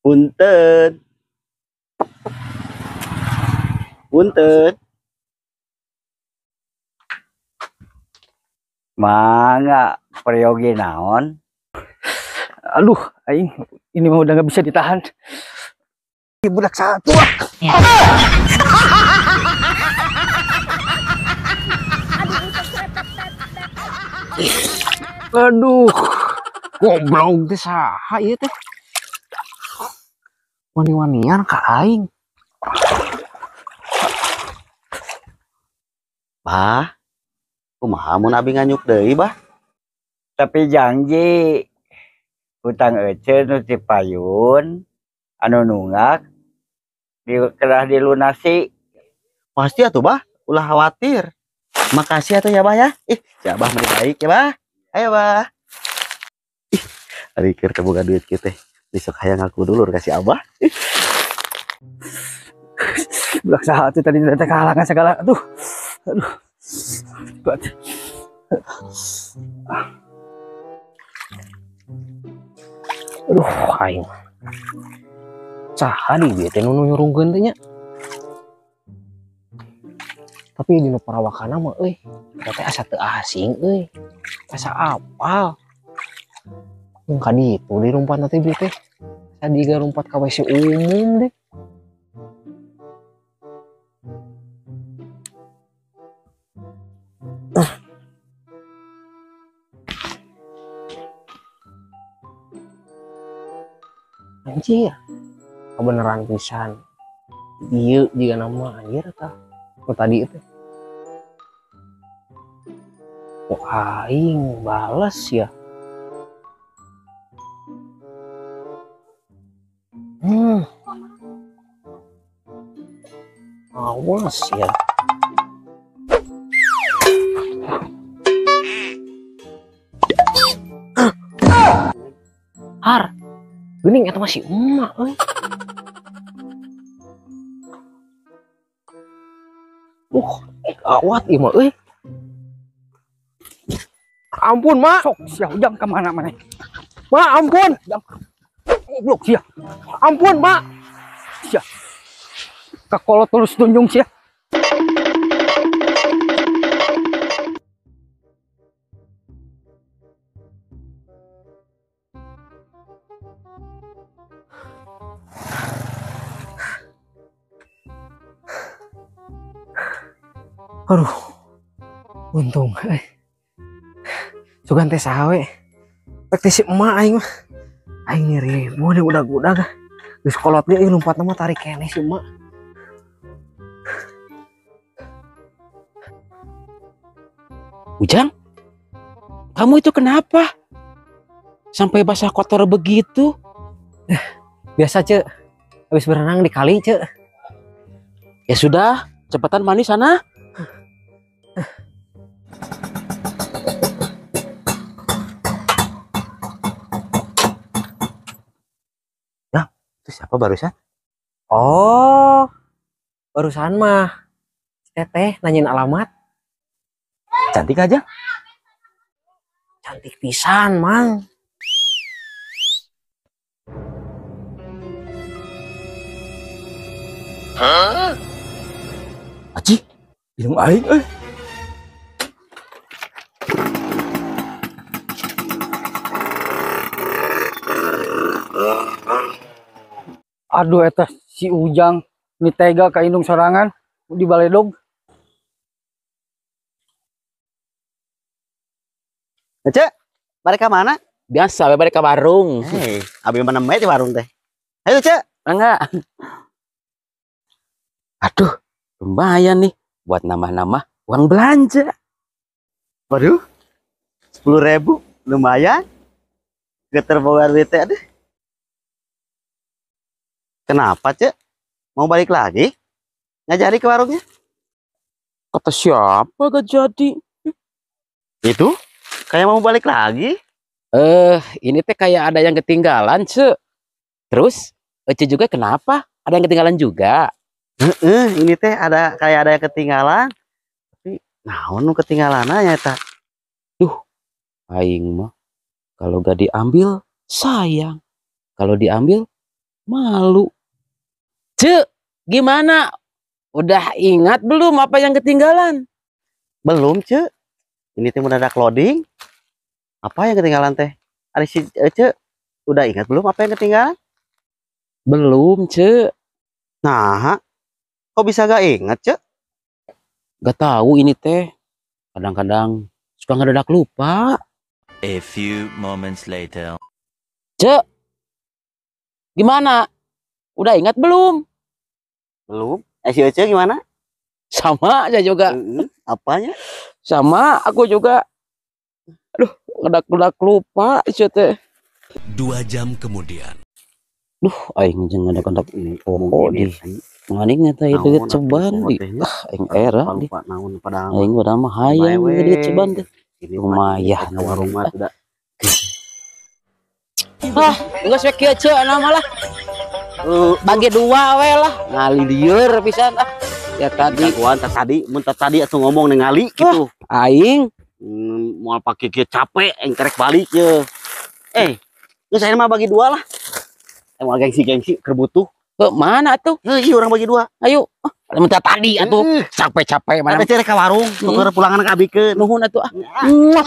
Punten. Punten. Mangga peryogi naon? Aduh, aing ini mah udah nggak bisa ditahan. Budak satu ah. Aduh, goblok teh saha ieu teh? Wani-wanian ka aing. Bah, kumaha mun abi nganyuk deui, Bah? Tapi janji hutang ece nu ti payun anu nunggak kedah dilunasi. Pasti atuh, Bah, ulah khawatir. Makasih atuh ya, Bah ya. Ih, si Abah mah baik ya, Bah. Ayo, Bah. Ih, ari keur teu boga duit kieu teh. Besok hayang ngaku dulur ka si Abah. Ih. Budak saha tuh tadi teh kahalangan segala. Aduh. Aduh. Kuat. Aduh, aing. Saha di dieu teh nu nyurungkeun teh nya? Tapi dina parawakanna mah euy, eta teh asa teu asing euy. Asa apal. Mun ka ditu di lumpat teh bieu teh. Asa diga lumpat ka WC umum deh. Anjir, kebenaran pisan. Ieu jiga nama anjir tah. Nu tadi itu. Kok aing balas ya? Awas ya. Har, geuning eta masih emak euy. Awat ieu mah euy. Ampun, Mak. Sok sia Ujang ka mana maneh? Mak, ampun. Ujang. Goblok sia. Ampun, Mak. Sia. Kakolot tulus tunjung sia. Aduh, untung. Sugan teh saha we. Pek teh si emak aing mah. Aing ngirimu nih udag-udag. Geus kolot ge euy lompatna mah tarik keneh si emak. Ujang, kamu itu kenapa? Sampai basah kotor begitu? Biasa, Cek. Habis berenang di kali, Cek. Ya sudah, cepetan mandi sana. Nah, itu siapa barusan? Oh, barusan mah teteh nanyain alamat. Cantik aja. Cantik pisan, Mang. Hah? Aci, minum aing euy. Aduh eta si Ujang ni tega ka indung sorangan di baledog. Ece, balik ka mana? Biasa, balik ka warung. Hei, abi mana di warung teh. Ayo, Cek. Enggak. Aduh, lumayan nih buat nambah-nambah uang belanja. Waduh, 10.000 lumayan. Geter boga duit teh deh. Kenapa, Cek? Mau balik lagi? Nggak jadi ke warungnya? Kata siapa gak jadi? Itu? Kayak mau balik lagi? Ini teh kayak ada yang ketinggalan, Cek. Terus, Ece juga kenapa? Ada yang ketinggalan juga? Ini teh ada kayak ada yang ketinggalan. Tapi naon nu ketinggalannya eta? Duh, aing mah kalau gak diambil sayang. Kalau diambil Malu. Cek, gimana? Udah ingat belum apa yang ketinggalan? Belum, Cek. Ini teh mendadak loading. Apa yang ketinggalan teh? Ari si Cek, udah ingat belum apa yang ketinggalan? Belum, Cek. Nah, kok bisa gak ingat, Cek? Gak tahu ini teh. Kadang-kadang suka ngedadak lupa. A few moments later. Cek, gimana? Udah ingat belum? Belum. Eh, si Ece gimana? Sama aja juga. Apanya? Sama, aku juga. Aduh, ngedak-ngedak lupa Cek teh. 2 jam kemudian. Duh, aing jeung ngedak-ngedak oh di maning eta ieu duit ceban di. Ah, aing era di. Lupa naon padahal. Aing padahal mah hayang duit ceban teh. Lumayan. Ke warung mah sudah. Ah, geus we kieu Ceu malah. Bagi dua we lah, ngali lieur pisan ah. Ya tadi Jagoan tadi, mun tadi atuh ngomong ningali gitu. Aing Moal pake kieu capek, aing kerek balik ye. Eh, geus ayeuna mah bagi dua lah. Moal gengsi-gengsi keur butuh. Ke mana tuh? Heuh, ieu urang bagi dua. Ayo. Ah, minta tadi atuh. Capek-capek mana. Ada cerek ka warung, tuker pulangan ka abikeun. Nuhun atuh ah. Muah.